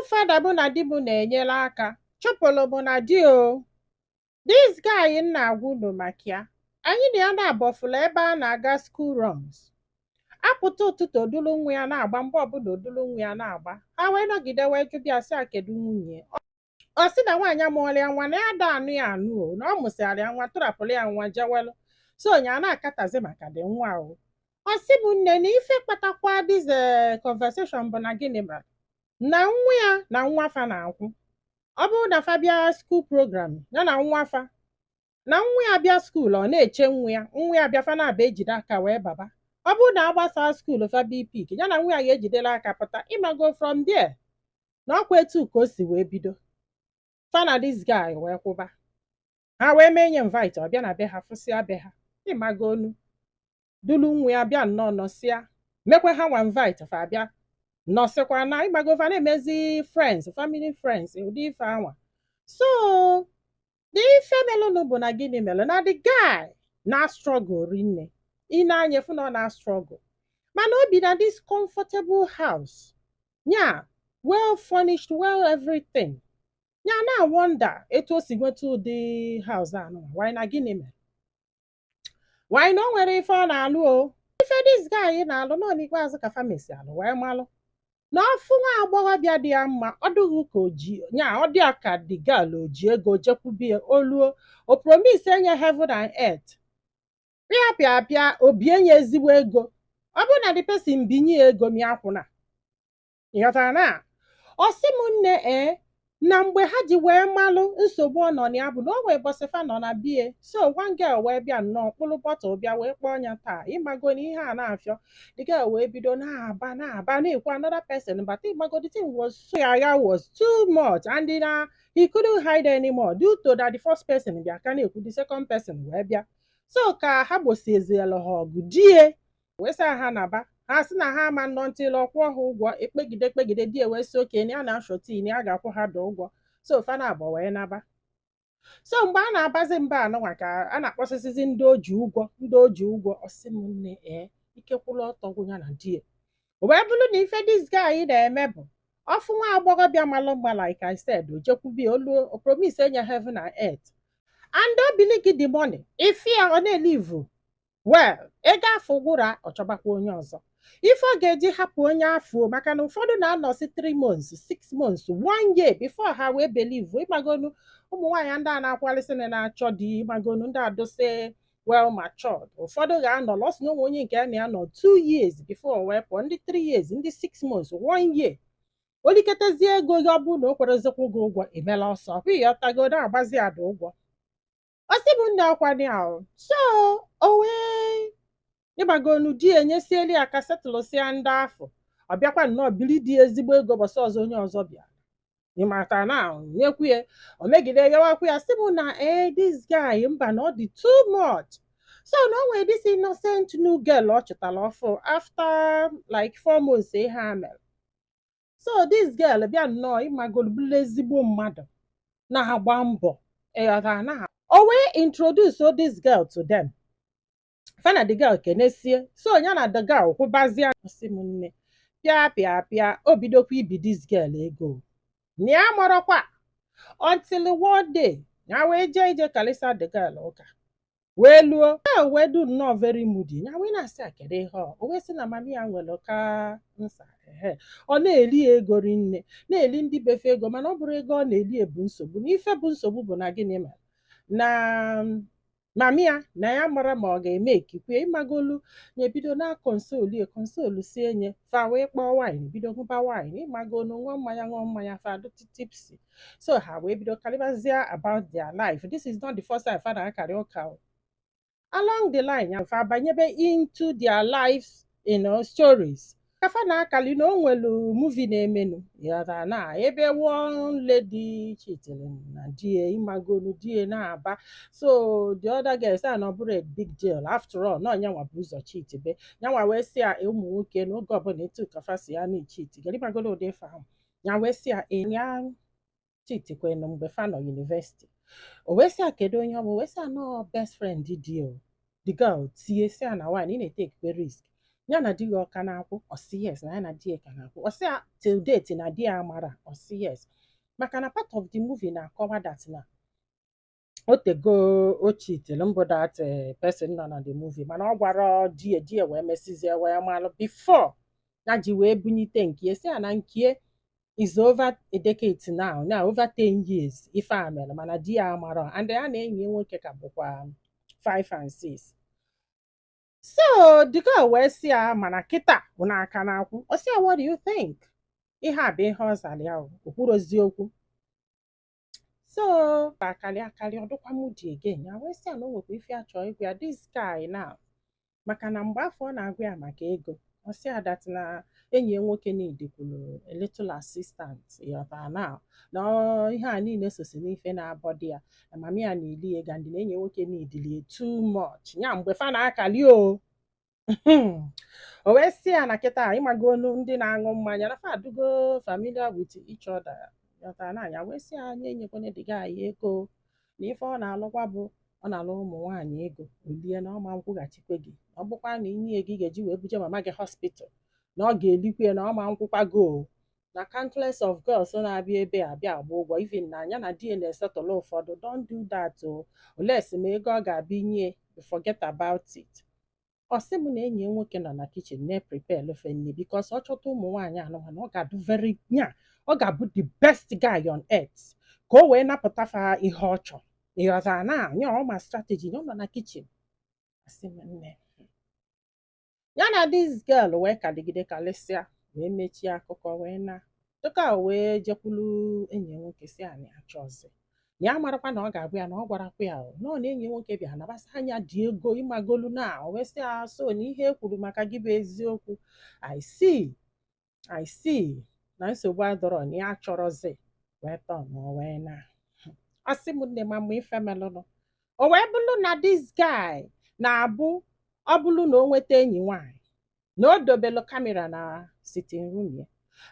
Father mụ na di m na-enyere aka chụpụrụ m na di o. This guy m na-agwa unu maka ya, anyị na ya na-abọfụlụ ebe a na-aga school runs. Apụta ụtụtụ, odulu nwa ya na-agba. Mgbe ọbụla odulu nwa ya na-agba, ha wee nọgide wee jụbịa sị a, kedu nwunye? Ọ sị na nwaanyị amụọla ya nwa, na ya da anụ ya anụ o, na ọ mụsịara ya nwa, tụrapụrụ ya nwa jewelụ. So onye a na-akatazi maka dị nwa o. Ọ sị m nne, na ife kpatakwa this conversation bụ na gịnị mere na nwa ya na nwa fa na-akwụ. Ọ bụrụ na fa bịa school program, ya na nwa fa na nwa ya bịa school, ọ na-eche nwa ya. Nwa ya bịa, fa na-aba ejide aka wee baba. Ọ bụrụ na agbasa school, fa bịa pick ya, na nwa ya ga-ejidere aka pụta. Ịmago, from there na ọkwa etu ka o si wee bido fa na this guy wee kwụba. Ha wee mee nye invite, ọ bịa na be ha, fụsịa be ha. Ịmago, onu dulu nwa ya bịa nnọọ nọsịa, mekwe ha nwa invite, fa bịa nọsịkwa. Na ịmago, fa na-emezi friends, family friends, ụdị ife anwa. So the ife melụnụ bụ na gịnị mere na the guy na struggle rinne. Ị na-anya fụ na ọ na struggle, mana o bi na this comfortable house nya, well furnished, well everything. Ya na wonder etu o si nweta ụdị house a nụnwa. Why na gịnị mere? Why na o nwere ife ọ na-alụ o, ife this guy na-alụ nọ. N'ikpeazụ ka famisi alụ wee malụ na ọfụ nwa agbọghọbịa dị ya mma, ọ dịghị ka oji nya, ọ dị ya ka the girl oji ego jekwubie oluo. O promise enye heaven and earth, pịa pịa pịa, obi enye ezigbo ego. Ọ bụrụ na the person binye ya ego, mịa akwụna. Ịghọtara na ọ sị m nne, ee, na mgbe ha ji wee malụ nsogbu ọ nọ na ya bụ na o nwee bọsị fa nọ na bie. So one girl wee bịa nnọọ, mkpụrụ bottle bịa wee kpọọ ya taa. Ịmago na ihe a na-afịọ, the girl wee bido na-aba na-aba, na-ekwu another person bata. Ịmago, the thing was so ya was too much and na he couldn't hide anymore due to that the first person bịa ka na-ekwu, the second person wee bịa. So ka ha gbosieziela ha ọgụ, die wee sị ha naba. Ha sị na ha ama nnọọ ntịlụ ọkwụọ ha ụgwọ. Ekpegide kpegide, die wee sị oke na ya na-ashọti na ya ga-akwụ ha da ụgwọ. So fa na abụọ wee naba. So mgbe a na-abazi mba anụnwa, ka a na-akpọsịsịzi ndị o ji ụgwọ, ndị o ji ụgwọ. Ọsị m nne, ee, ike kwụrụ ọtọ gwụ ya na die. O wee bụrụ na ife this guy na-eme bụ ọfụ nwa agbọghọbịa malụ mma, like I said, o jekwubie olu, o promise enye heaven and earth and o bili gị the money. Ife ya ọ na-elive well, ego afọ gwụra, ọ chọbakwa onye ọzọ. Ife ọ ga-eji hapụ onye afọ, maka na ụfọdụ na-anọsi 3 months, 6 months, 1 year before ha wee believe. Ịmagonu ụmụ nwaanyị ndị a na-akwalịsị na na-achọ di, ịmagonu ndị adụsị well matured, ụfọdụ ga-anọ lọsị na onwe onye nke ya na ya nọ 2 years before wee pụọ, ndị 3 years, ndị 6 months, 1 year. Oliketezie ego gị, ọ bụrụ na o kwerezikwa gị ụgwọ, emela ọsọ kwa ịghọtago na-agbazi ada ụgwọ. Ọ sị bụ nne, ọkwa dị ahụ. So o wee ịgbagonu, di enyesieli ya ka setụlụsịa ndị afọ. Ọ bịakwa nnọọ bili dị ezigbo ego. Bọsị ọzọ, onye ọzọ bịa, ịmata na nyekwu ya, o megide yawakwu ya. Sị m na ee, this guy, mba, na ọ dị too much. So na o nwere this innocent new girl ọ chụtara ọfụ after like 4 months ihe a mere. So this girl bịa nnọọ, ịmagolu, bụrụ ezigbo mmadụ na-agba mbọ. Ịghọtara na o wee introduce this girl to them. Fa na the girl kenesie. So ya na the girl kwụbazie. Sị m nne, pịa pịa pịa, o bidokwa ibi this girl ego na ya marọkwa, until one day ya wee jee ije kalịsa the girl ụka, wee luo ya, wee du nnọọ very moody. Ya wee na-asị a, kedu ihe ọ? O wee sị na mami ya nwere ka nsa ehe, ọ na-eli ya ego rinne, na-eli ndị befe ego. Mana ọ bụrụ ego ọ na-eli ebu nsogbu, na ife bụ nsogbu bụ na gịnị mere na mami ya na ya mara ma ọ ga-eme ekikwe. Ịmagolu, na-ebido na console e console si enye fa, wee kpọọ wine, bido ṅụba wine. Ịmagolu, ṅụọ mmanya, ṅụọ mmanya, fa dụtị tipsy. So ha wee bido karịbazie about their life. This is not the first time fa na-akarị ụka o. Along the line, ya fa banyebe into their lives, stories ka fa na-akali na o nwelu movie na-emenu yara na ebe one lady cheated na die. Ịmagolu, die na-aba. So the other girl sị na ọ bụrụ a big deal, after all na ọnyanwa bụ ụzọ cheat be nyanwa. Wee sị ya ụmụ nwoke na oge ọbụla etu kafa si ya na-echeat gara. Ịmagolu ụdị ife ahụ. Ya wee sị ya ee, ya cheat kwenu mgbe fa nọ university. O wee sị ya kedu onye ọ bụ? O wee sị ya nọọ best friend di o. The girl tie, sị ya na wine ị na-etake risk. Ya na di ya ọka na-akwụ? Ọ sị yes, na ya na di ya ka na-akwụ. Ọ sị ya till date na di ya amara. Ọ sị yes, maka na part of the movie na-akọwa that na o tego o cheatiri mbụ that person nọ na the movie, mana ọ gwara di ya, di ya wee mesizie wee malụ before ya ji wee bunyite nke si ya na nke is over a decade now, na over 10 years ife a mere, mana di ya amara, and ya na enyi ya nwoke ka bụkwa 5 and 6. So the girl wee sị ya, mana kịta bụ n'aka na-akwụ. Ọ sị ya, "What do you think?" Ihe a bụ ihe ọ zara ya. O kwurozi okwu. So akali akali ọ dịkwa moody again. Ya wee sị ya na o nwekwa ife a chọọ ịgwa ya, this guy now, maka na mgbe afọ ọ na-agwa ya maka ego, ọ sị ya that na enyi ya nwoke nidikwuru a little assistant, ịghọtara now, na ihe a niile sosi n'ife na-abọdị ya na mami ya na-eli ego, and na enyi ya nwoke nidili too much ya mgbe fa na-akali. O wee sị ya na kịta ịmago onu ndị na-aṅụ mmanya na fa adụgo familiar with each other, ịghọtara na. Ya wee sị ya nye enyekwana the guy ego, na ife ọ na-alụkwa bụ ọ na-alụ ụmụ nwaanyị ego olie, na ọ ma nkwụghachikwe gị, ọ bụkwa na inye ego ị ga-eji wee buje mama gị hospital, na ọ ga-elikwe ya, na ọ ma nkwụkwa go o. Na countless of girls na-abịa ebe a bịa agba ụgwọ, even na ya na di ya na-esetụlụ ụfọdụ. Don't do that o, unless ma ego ọ ga-abịa inye, forget about it. Ọ sị m na enyi ya nwoke nọ na kitchen na-prepare ofe nri, because ọ chọta ụmụ nwaanyị anụmanụ, ọ ga-adụ very nya, ọ ga-abụ the best guy on earth ka o wee napụta fa ihe ọ chọrọ, ịghọtara na nya ọ ma strategy ya. Ọ nọ na kitchen. Asị m nne, ya na this girl wee kaligide kalịsịa, wee mechie akụkọ, wee na dịka o wee jekwulu enyi ya nwoke, si ya na ya chọzi, na ya marakwa na ọ ga-agwa ya na ọ gwarakwa ya o, na ọ na enyi ya nwoke bịa nabasa anya dị ego ịmagolu na o wee sị ya so na ihe e kwuru maka gị bụ eziokwu. I see, I see, na nsogbu adọrọ, na ya chọrọzi, wee tọọ wee na. Asị m nne, ma mma ife melụnụ o wee bụrụ na this guy na-abụ ọ bụrụ na o nweta enyi nwaanyị, na o dobelu camera na sitting room ya,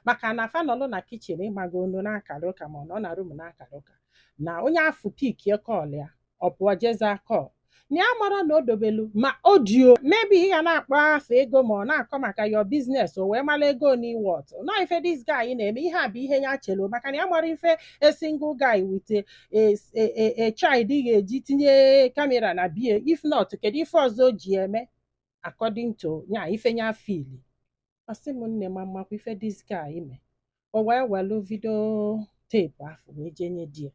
maka na fa nọlụ na kitchen, ịmago onu na-akara ụka, ma ọ nọ na room na-akara ụka, na onye afụ pickie call ya, ọ pụọ jeza call, na ya mara na o dobelu ma audio, maybe ị ga na-akpọ afa ego, ma ọ na-akọ maka your business, o wee mara ego n'iwọt nọ ife this guy na-eme. Ihe a bụ ihe ya chelo, maka na ya mara ife a single guy with a child ga-eji tinye camera na bie. If not, kedu ife ọzọ o ji eme? According to nya ife nya fili. Ọsị m nne, ma mmakwa ife this guy me, o wee welu video tape afọ wee jee nye di ya.